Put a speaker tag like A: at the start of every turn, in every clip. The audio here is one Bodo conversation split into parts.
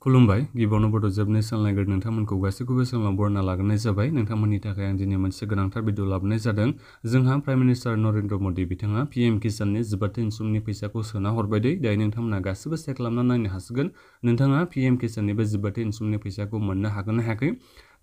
A: खुलुमबाय गिबियावनो बड' जोबनाय सोलोंनायगोर नोंथांमोनखौ गासैखौबो सोलोंनायाव बरना लाग्रोनाय जाबाय। नोंथांमोननि थाखाय आं दिनै मोनसे गोनांथार भिडिअ लाबोनाय जादों। जोंहा प्राइम मिनिस्टार नरेन्द्र मदि बिथाङा पीएम किसाननि 14 अनसुंथाइनि फैसाखौ सोना हरबाय दे। दायो नोंथांमोना गासिबो चेक खालामना नायनो हासिगोन नोंथाङा पीएम किसाननि बे 14 अनसुंथाइनि फैसाखौ मोननो हागोन ना हायाखै।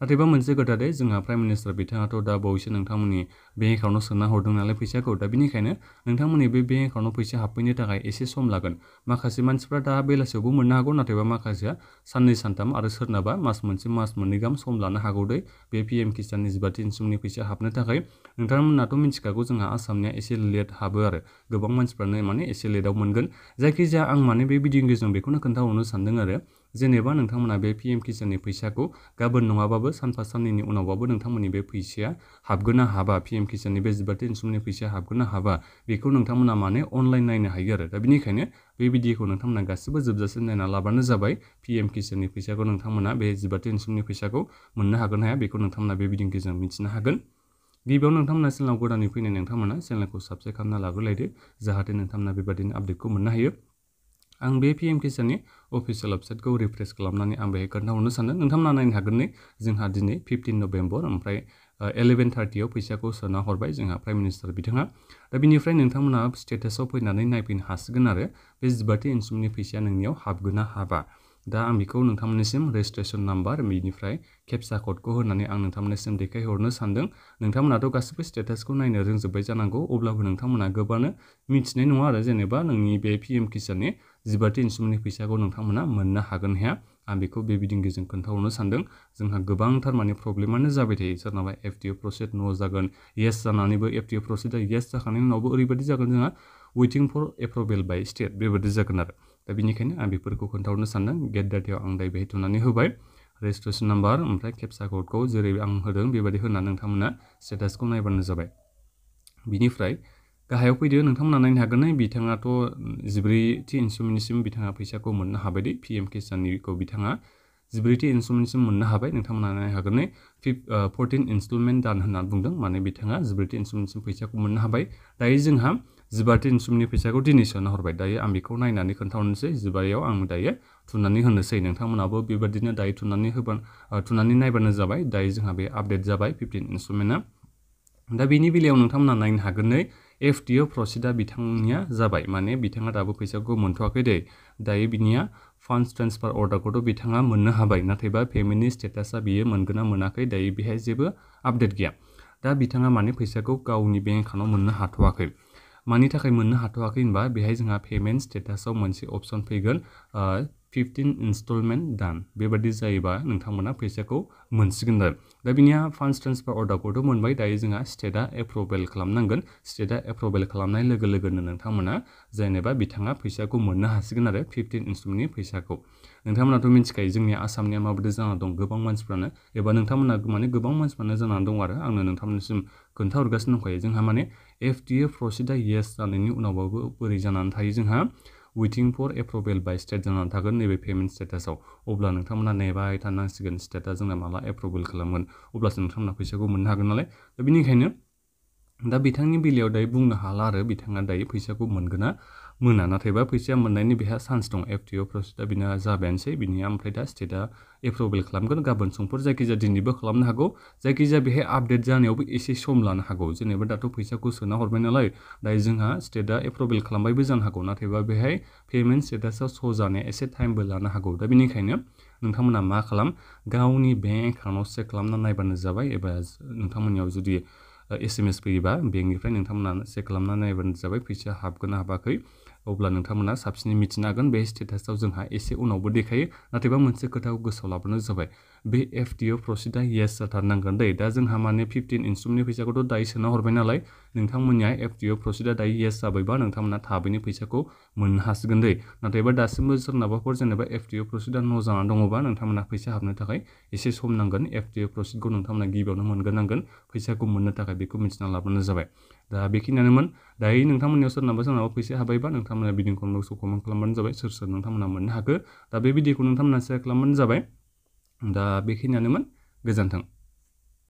A: नाथायबा मोनसे खोथा दे, जोंहा प्राइम मिनिस्टार बिथाङाथ' दा बावैसो नोंथांमोननि बेंक एकाउन्टआव सोना हरदों नालाय फैसाखौ, दा बेनिखायनो नोंथांमोननि बे बेंक एकाउन्टआव फैसा हाबफैनो थाखाय एसे सम लागोन। माखासे मानसिफ्रा दा बेलासियावबो मोननो हागौ, नाथायबा माखासेया साननै सानथाम आरो सोरनाबा मास मोनसे मास मोननै गाहाम सम लानो हागौ दे बे पीएम किसाननि 14 अनसुंथाइनि फैसा हाबनो थाखाय। नोंथांमोनाथ' मिथिखागौ जोंहा आसामनिया एसे लेट हाबो आरो गोबां मानसिफ्रानो एसे लेटआव मोनगोन। जायखिजाया आं बे भिडिअनि गेजेरजों बेखौनो खोन्थाहरनो सानदों आरो जेनेबा नोंथांमोना बे पीएम किसाननि फैसाखौ गाबोन नङाबाबो सानफा साननैनि उनावबाबो नोंथांमोननि बे फैसाया हाबगोन ना हाबा, पीएम किसाननि बे 14 अनसुंथाइनि फैसाया हाबगोन ना हाबा, बेखौ नोंथांमोना अनलाइन नायनो हायो आरो। दा बेनिखायनो बे भिडिअखौ नोंथांमोना गासिबो जोबजासिम नायना लाबानो जाबाय। पीएम किसाननि फैसाखौ नोंथांमोना बे 14 अनसुंथाइनि फैसाखौ मोननो हागोन हाया बेखौ नोंथांमोना बे भिडिअनि गेजेरजों मिथिनो हागोन। गिबियाव नोंथांमोना चेनेलाव गोदानै फैनाय नोंथांमोना चेनेलखौ साबस्क्राइब खालामना लाग्रोलायदो, जाहाथे नोंथांमोना बेबादिनो आपडेटखौ मोननो हायो। आं बे पीएम किसाननि अफिसियेल वेबसाइटखौ रिफ्रेश खालामनानै आं बेहाय खोन्थाहरनो सानदों। नोंथांमोना नायनो हागोन नै जोंहा दिनै 15 नभेम्बर ओमफ्राय 11:30 आव फैसाखौ सोना हरबाय जोंहा प्राइम मिनिस्टार बिथाङा। दा बिनिफ्राय नोंथांमोना स्टेटासाव फैनानै नायफैनो हासिगोन आरो बे 14 अनसुंथाइनि फैसाया नोंनियाव हाबगोन ना हाबा। दा आं बेखौ नोंथांमोननिसिम रेजिस्ट्रेसन नाम्बार बेनिफ्राय केपसा क'डखौ होनानै आं नोंथांमोननिसिम देखायहरनो सानदों। नोंथांमोनाथ' गासिबो स्टेटासखौ नायनो रोंजोब्बाय जानांगौ, अब्लाबो नोंथांमोना गोबाङानो मिथिनाय नङा आरो जेनेबा नोंनि बे पीएम किसाननि 14 अनसुंथाइनि फैसाखौ नोंथांमोना मोननो हागोन हाया। आं बेखौ बे भिडिअनि गेजेरजों खोन्थाहरनो सानदों। जोंहा गोबांथार प्रब्लेमानो जाबाय थायो, सोरनाबा एफटिअ प्रसेस न' जागोन, येस जानानैबो एफटिअ प्रसेसआ येस जाखांनायनि उनावबो ओरैबायदि जागोन जोंहा waiting for approval by state बेबायदि जागोन आरो। दा बेनिखायनो आं बेफोरखौ खोन्थाहरनो सानदों। गेट डाटायाव आं दायो बेहाय थुनानै होबाय रेजिस्ट्रेसन नाम्बार ओमफ्राय केपसा क'डखौ जेरै आं होदों बेबायदि होनानै नोंथांमोना स्टेटासखौ नायबानो जाबाय। बिनिफ्राय गाहायाव फैदो, नोंथांमोना नायनो हागोन बिथाङाथ' 14 अनसुंथाइनिसिम बिथाङा फैसाखौ मोननो हाबाय दे। पीएम किसाननिखौ बिथाङा 14 अनसुंथाइनिसिम मोननो हाबाय। नोंथांमोना नायनो हागोन 14 इनस्टलमेन्ट दान होनना बुंदों, बिथाङा 14 अनसुंथाइनिसिम फैसाखौ मोननो हाबाय। दायो जोंहा 14 अनसुंथाइनि फैसाखौ दिनै सोना हरबाय। दायो आं बेखौ नायनानै खोन्थाहरनोसै, जिबायाव आं दायो थुनानै होनोसै। नोंथांमोनाबो बेबादिनो दायो थुनानै नायबानो जाबाय। दायो जोंहा बे आपडेट जाबाय 15 इनस्टलमेन्टआ। दा बेनि बेलायाव नोंथांमोना नायनो हागोन एफटिअ प्रसेसआ बिथांनिया जाबाय, बिथाङा दाबो फैसाखौ मोनथ'वाखै दे। दायो बिनिया फान्ड्स ट्रेन्सफार अर्डारखौथ' बिथाङा मोननो हाबाय, नाथायबा पेमेन्टनि स्टेटासआ बियो मोनगोन ना मोनाखै दायो बेहाय जेबो आपडेट गैया। दा बिथाङा फैसाखौ गावनि बेंक एकाउन्टआव मोननो हाथ'वाखै। मानि थाखाय मोननो हाथ'वाखै होनबा बेहाय जोंहा पेमेन्ट स्टेटासआव मोनसे अपसन फैगोन 15 इनस्टलमेन्ट दान, बेबादि जायोबा नोंथांमोना फैसाखौ मोनसिगोन आरो। दा बिनिया फान्ड्स ट्रेन्सफार अर्डारखौथ' मोनबाय, दायो जोंहा स्टेटआ एप्रुभेल खालामनांगोन। स्टेटआ एप्रुभेल खालामनाय लोगो लोगोनो नोंथांमोना जेनेबा बिथाङा फैसाखौ मोननो हासिगोन आरो 15 इनस्टलमेन्टनि फैसाखौ। नोंथांमोनाथ' मिथिखायो जोंनि आसामनिया माबायदि जाना दं, गोबां मानसिफ्रानो एबा नोंथांमोना गोबां मानसिफ्रानो जानानै दं आरो आंनो नोंथांमोननिसिम खोन्थाहरगासिनो दंखायो। जोंहा एफटिअ प्रसेसआ येस जानायनि उनावबाबो बोरै जानानै थायो, जोंहा waiting for approval by state जानानै थागोन नैबे पेमेन्ट स्टेटासआव। अब्ला नोंथांमोना नेबाय थानांसिगोन स्टेटआ जोंना माला एप्रुभेल खालामगोन, अब्लासो नोंथांमोना फैसाखौ मोननो हागोन नालाय। दा बेनिखायनो दा बिथांनि बेलायाव दायो बुंनो हाला आरो बिथाङा दायो फैसाखौ मोनगोन ना मोना, नाथायबा फैसाया मोननायनि बेहा चान्स दं। एफटिअ प्रसेसआ बिना जाबायानोसै, बिनिया ओमफ्राय दा स्टेटआ एप्रुभेल खालामगोन गाबोन समफोर, जायखिजाया दिनैबो खालामनो हागौ। जायखिजाया बेहाय आपडेट जानायावबो एसे सम लानो हागौ, जेनेबा दाथ' फैसाखौ सोना हरबाय नालाय, दायो जोंहा स्टेटआ एप्रुभेल खालामबायबो जानो हागौ, नाथायबा बेहाय पेमेन्ट स्टेटासआव श' जानाया एसे टाइमबो लानो हागौ। दा बेनिखायनो नोंथांमोना मा खालाम, गावनि बेंक एकाउन्टआव चेक खालामना नायबानो जाबाय, एबा नोंथांमोननियाव जुदि SMS फैयोबा बेंकनिफ्राय नोंथांमोना चेक खालामना नायबानो जाबाय फैसा हाबगोन ना हाबाखै। अब्ला नोंथांमोना साबसिनै मिथिनो हागोन। बे स्टेटासआव जोंहा एसे उनावबो देखायो, नाथायबा मोनसे खोथाखौ गोसोआव लाबानो जाबाय, बे एफटिअ प्रसेसआ येस जाथारनांगोन दै। दा जोंहा 15 इनस्टलमेन्टनि फैसाखौथ' दायो सोना हरबाय नालाय, नोंथांमोननिया एफटिअ प्रसेसआ दायो येस जाबायबा नोंथांमोना थाबैनो फैसाखौ मोननो हासिगोन दै। नाथायबा दासिमबो सोरनाबाफोर जेनेबा एफटिअ प्रसेसआ न' जानानै दङबा नोंथांमोना फैसा हाबनो थाखाय एसे सम नांगोन। एफटिअ प्रसेसखौ नोंथांमोना गिबियावनो मोनग्रोनांगोन, फैसाखौ मोननो थाखाय बेखौ मिथिना लाबानो जाबाय। दा बेखिनियानोमोन। दायो नोंथांमोननियाव सोरनाबा फैसा हाबायबा नोंथांमोना भिडिअखौ कमेन्ट खालामबानो जाबाय सोर नोंथांमोना मोननो हाखो। दा बे भिडिअखौ नोंथांमोना शेयार खालामबानो जाबाय। दा बेखिनियानोमोन, गोजोन्थों।